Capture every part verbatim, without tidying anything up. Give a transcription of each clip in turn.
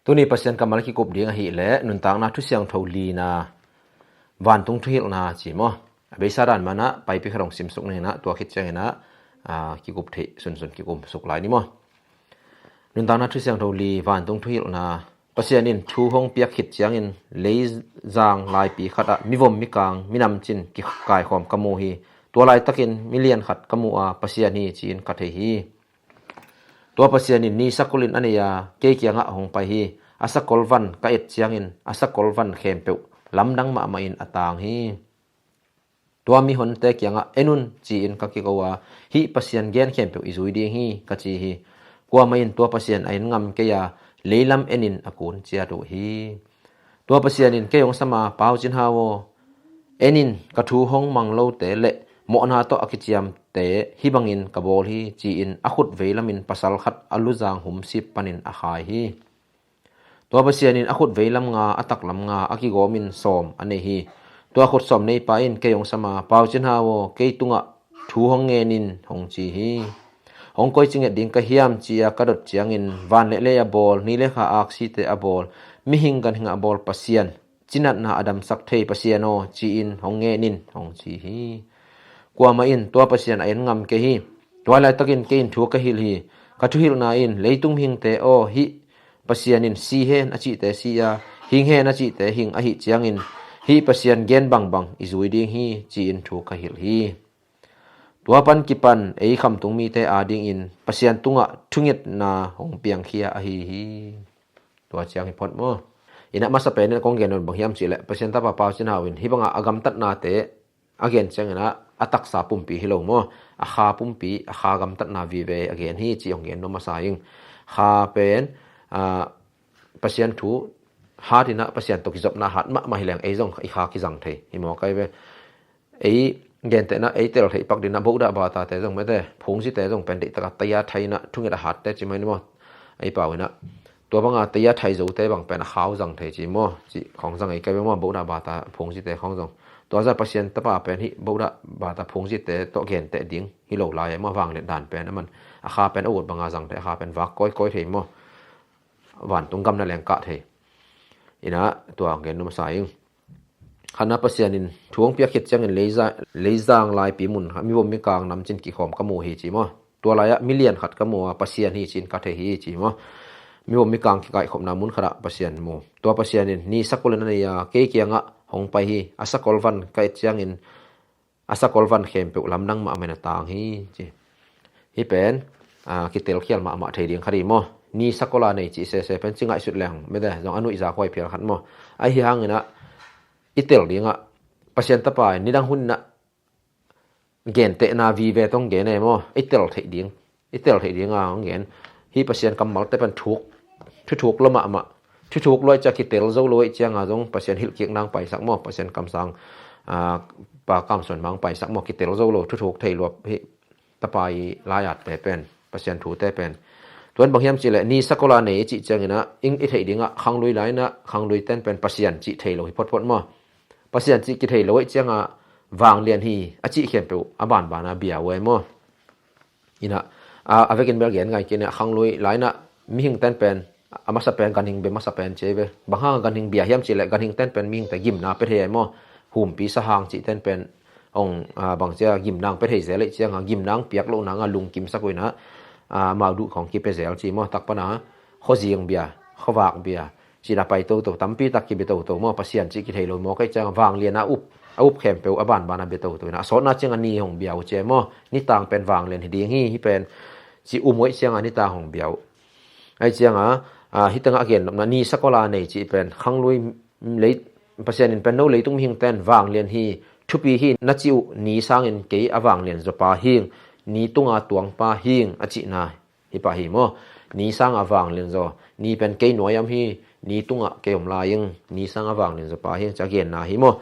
Tuni Pasian kammal kikup ding ahih leh nuntakna thusiangtho lina, vantung thuhilhna ci maw? A beisa dan manah paipi khat hong simsuk ninginah tua khit cianginah kikup theih sunsun kikum suk lai ni maw? Nuntakna thusiangtho li, vantung thuhilhna. Pasian in thu hong piak khit ciangin leizang laipi khatah mivom mikang minamcin kikaikhawm ka mu hi. Tua laitakin milian khat ka mu a, Pasian hi ci-in ka thei hi. Tua Pasian in ni sakol in a nei a, kei kiangah hong pai hi. A sakol van ka et ciangin a sakol van khempeuh lamdang mahmah in a tang hi. Tua mihonte kiangah en un ci-in ka kiko a, hih Pasian gen khempeuh i zui ding hi ka ci hi. Kuamah in tua Pasian a en ngam kei a, leilam enin a kun ciat uh hi. Tua Pasian in kei hong sam a, Pau Cin Hau aw, enin ka thu hong mang lote le mawhna tawh a kiciamte hih bangin ka bawl hi ci-in a khut veilamin pasal khat a luzang humsip panin a khai hi. Tua Pasian in a khut veilam nga, a taklam nga, a kigawmin sawm a nei hi. Tua khut sawm neipa in kei hong sam a, Pau Cin Hau aw, kei tungah thu hong ngenin hong ci hi. Hong koici nget ding ka hiam ci-a ka dot ciangin, van le lei a bawl, ni le kha aksite a bawl, mihing ganhing a bawl Pasian, cinatna a damsak thei Pasian aw ci-in hong ngenin hong ci hi. Kuamah in tua Pasian a en ngam kei hi. Tua laitakin kei in thu ka hilh hi. Ka thuhilhna in, leitung mihingte aw, hih Pasian in si hen a cihte si a, hing hen a cihte hing ahih ciangin hih Pasian gen bangbang i zui ding hi ci-in thu ka hilh hi. Tua pan kipan ei khamtung mite adingin Pasian tungah thungetna hong piangkhia ahi hi. Tua ciang hi phot maw? Inah masa penin kong gen nawn bang hiam cihleh, Pasian tapa Pau Cin Hau in hih bangah a gamtatnate a gen cianginah a taksa pumpi hi lo maw? A kha pumpi, a kha gamtatna vive a gen hi ci hong gen nuam masa ing. Kha pen, ah, Pasian thu hat inah Pasian tawh kizopna hat mahmah hi leng ei zong i kha kizang thei hi maw kai ve. Ei gentehna, ei tel theih pak dinah Bohdah Batate zong mete, phungzite zong pen deihtaka taya thai inah thunget a hatte ci mai ni maw? Ei pau inah tua banga taya thai zote bang pen a khau zang thei ci maw? Ci khawng zang ei kai ve maw? Bohdah Bata phungzite khawng zong. Tua zah Pasian tapa pen hih Bohdah Bata phungzite tawh genteh ding hi lo lai ei maw? Vangliat dan pen a man a kha pen a ut banga zang thei, a kha pen vak kawikawi thei maw? Vantung gamna leng kah thei. Inah tua gen nuam masa ing. Khatna Pasian in thu hong piak khit ciangin leiza-, leizang laipi mun kha mivom mikang namcin kikhawm ka mu hi ci maw? Tua lai-ah milian khat ka mu a, Pasian hi ci-in ka thei hi ci maw? Mivom mikang kikaikhopna mun khatah Pasian mu. Tua Pasian in ni sakol in a nei a, kei kiangah hong pai hi. A sakol van ka et ciangin a sakol van khempeuh lamdang mahmah in a tang hi ci. Hih pen, ah, kitelkhial mahmah thei ding kha dih maw? Ni sakola nei cih sese pen ci ngaihsut leng mete zong a nuihza huai phial khat maw? Ahi hanginah i tel dingah Pasian tapa in nidang hun inah gentehna vive tong gen ei maw? I tel theih ding, i tel theih dinga hong gen. Hih Pasian kammalte pen thuk, thuthuk lua mahmah. Thuthuk lua ih ciang kitel zo lo ih cianga zong Pasian hilhkik nang paisak maw? Pasian kamsang, ah, pa kamsuan mang paisak maw? Kitel zo lo, thuthuk thei lua hih tapa i lai-atte pen, Pasian thute pen. Tuan bang hiam cihleh ni sakola nei i cih cianginah ing i theih dingah khanglui lai-inah khanglui ten pen Pasian cih thei lo hi photphot maw? Pasian cih kithei lo ih cianga vanglian hi a cih khempeuh a banbana bia uh ei maw? Inah, a, a vekin bel gen ngai kei inah khanglui lai-inah mihing ten pen a masa pen ganhing bia masa pen ci ei ve. Bang hanga ganhing bia hiam cihleh ganhing ten pen mihingte gimna pia thei ei maw? Humpi sahang cih ten pen hong, a, bang cia gimnang pia thei zel ih cianga gimnang piak loh nanga lungkimsak uh inah, a, mauduh khawng kipia zel ci maw? Tak pana khuazing bia, khuavak bia, cina pai toto, tampi tak kibia toto maw? Pasian cih kithei lo maw? Kai cianga vanglian a up, a up khempeuh a banbana bia toto inah a sawtna cianga ni hong bia uh ci ei maw? Nitang pen vanglian hi ding hi, hih pen ci um uh ih cianga nitang hong bia uh. Aih cianga, a, hih tengah a gennopna ni sakola nei cih pen khanglui lei, Pasian in pen no leitung mihing ten vanglian hi, thupi hi na cih uh ni sangin kei a vanglian zawpa hing, ni tunga tuangpa hing a cihna hih pah hi maw? Ni sanga vanglian zaw, ni pen kei nuai-ah om hi, ni tungah kei om lai ing, ni sanga vanglian zawpa hing ci a genna hi maw?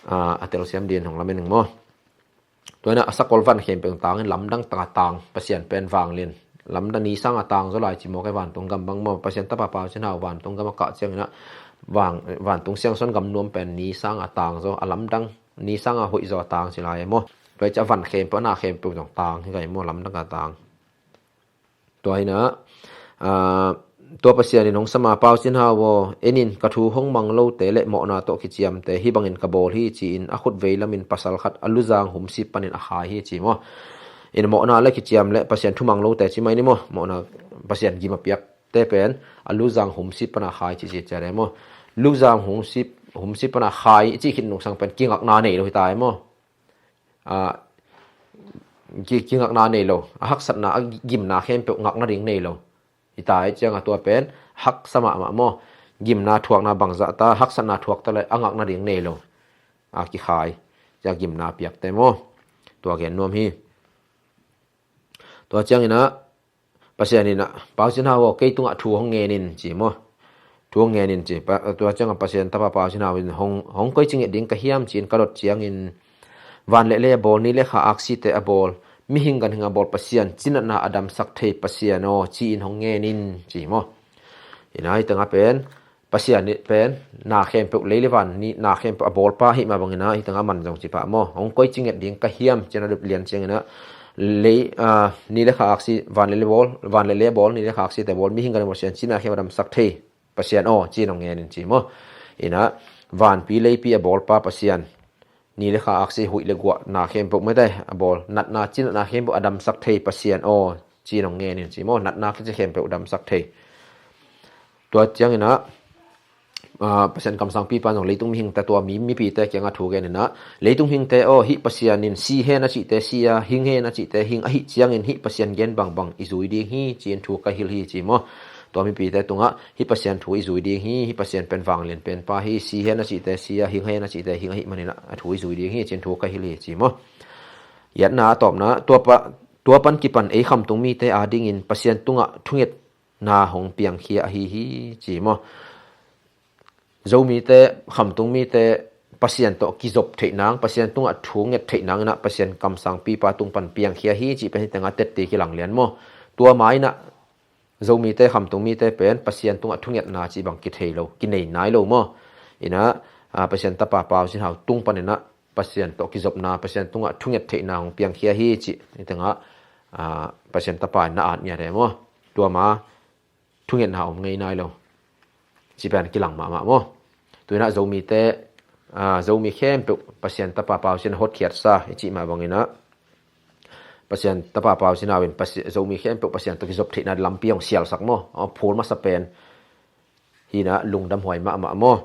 A, a telsiam din hong lamen ing maw? Tua inah a sakol van khempeuh tangin lamdang taka tang, Pasian pen vanglian lamdang ni sanga tang zaw lai ci maw? Kai vantung gam bang maw? Pasian tapa Pau Cin Hau vantung gam a kah cianginah vang, vantung siangsawn gam nuam pen ni sanga tang zaw, a lamdang ni sanga hoih zaw a tang ci lai ei maw? Tua ih ciah van khempeuh, a na khempeuh zong tang hi kai maw? Lamdang a tang. Tua hinah, a, tua Pasian in hong sam a, Pau Cin Hau aw, en in, ka thu hong mang lote le mawhna tawh kiciamte hih bangin ka bawl hi, ci-in a khutvei lamin pasal khat a luzang humsip panin a khai hi, ci maw. In mawhna le kiciam le Pasian thu mang lote ci mai ni maw. Mawhna, Pasian gim a piakte pen a luzang humsip pana khai ci ci ciare maw. Luzang humsip, humsip pana khai ci khit nungsang pen kingakna nei lo hi ta e maw. A, ki, kingakna nei lo. A haksatna, a gimna khempeuh ngakna ding nei lo. Hi ta e, ciang a tua pen haksa mahmah maw. Gimna thuakna bangzah ta, haksatna thuak ta le a ngakna ding nei lo. A kikhai, ciang gimna piakte maw. Tua gen nuam hi. Tua ciangin ah, Pasian in ah, Pau Cin Hau aw, kei tungah thu hong ngen in, ci maw. Thu hong ngen in, ci. Pa, tua ciangah Pasian tapa Pau Cin Hau in hong, hong koi ci nget ding ka hiam, ci-in ka dot ciangin, van le lei a bawl, ni le kha aksite a bawl, mihing ganhing a bawl Pasian, cinatna a damsak thei Pasian aw, ci-in hong ngen in, ci maw. Hi na, hi tengah pen, Pasian nih pen na khempeuh, lei le van ni na khempeuh a bawlpa ahih mah bangin ah, hi tengah man zong ci pah maw. Hong koi ci nget ding ka hiam, ci-in a dot lian ciangin ah, lei, a, ni le kha aksi, van le lei bawl, van le lei a bawl, ni le kha aksite bawl, mihing ganhing a bawl Pasian, cinatna khempeuh a damsak thei Pasian aw, ci-in hong ngen in, ci maw. Hi na, vanpi leipi a bawlpa Pasian, ni le kha aksi, huih le guah na khempeuh mete a bawl, natna cinatna khempeuh a damsak thei Pasian aw, ci-in hong ngen in, ci maw. Natna kici khempeuh damsak thei. Tua ciangin ah, a, Pasian kamsangpipa in zong leitung mihingte, tua mi, mipite kiangah thu genin ah, leitung mihingte aw, hih Pasian in si hen a cihte si a, hing hen a cihte hing, ahih ciangin hih Pasian gen bangbang i zui ding hi, ci-in thu ka hilh hi, ci maw. Tua mipite tungah hih Pasian thu i zui ding hi, hih Pasian pen vanglian penpa hi, si hen a cihte si a, hing hen a cihte hing ahih manin ah a thu i zui ding hi, ci-in thu ka hilh hi, ci maw. Yatna a tawpna, tua pa, tua pan kipan ei khamtung mite adingin Pasian tungah thungetna hong piangkhia ahi hi, ci maw. Zomite, khamtung mite Pasian tawh kizop theih nang, Pasian tungah thu nget theih nangin ah Pasian kamsangpipa tung pan piangkhia hi, cih pen hi tengah tette kilang lian maw. Tua ma-in ah Zomite, khamtung mite pen Pasian tungah thungetna cih bang kithei lo, kinei nai lo maw. Hi na, a, Pasian tapa Pau Cin Hau tung panin ah Pasian tawh kizopna, Pasian tungah thunget theihna hong piangkhia hi, cih hi tengah, a, Pasian tapa in na at ngiat e maw. Tua ma thungetna om ngei nai lo, cih pen kilang mahmah maw. Tu-in ah Zomite, a, Zomi khempeuh Pasian tapa Pau Cin a hotkhiatsa i cih mah bangin ah, Pasian tapa Pau Cin Hau in Pasi-, Zomi khempeuh Pasian tawh kizop theihna lampi hong sialsak maw. A, phul masa pen hi na, lungdamhuai mahmah maw.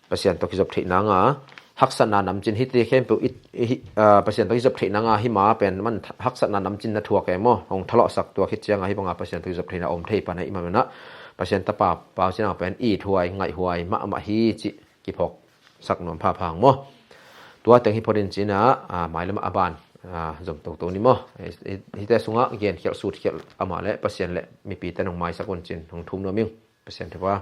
Pasian tawh kizop theih nanga haksatna namcin, hihte khempeuh i, i, hi, a, Pasian tawh kizop theih nanga hih ma pen man haksatna namcin na thuak e maw. Hong thalawhsak, tua khit cianga hih banga Pasian tawh kizop theihna om thei pan ahih manin ah, Pasian tapa Pau Cin Hau pen ithuai, ngaihhuai mahmah hi, cih kiphawksak nuam phapha hang maw. Tua teng hi phot in, ci-in ah, a, mailam ah a ban, a, zom toto ni maw. Hi, hi, hihte sungah genkhialh sutkhialh amah le Pasian le mipite nong maisak un, ci-in hong thum nuam ing. Pasian thupha.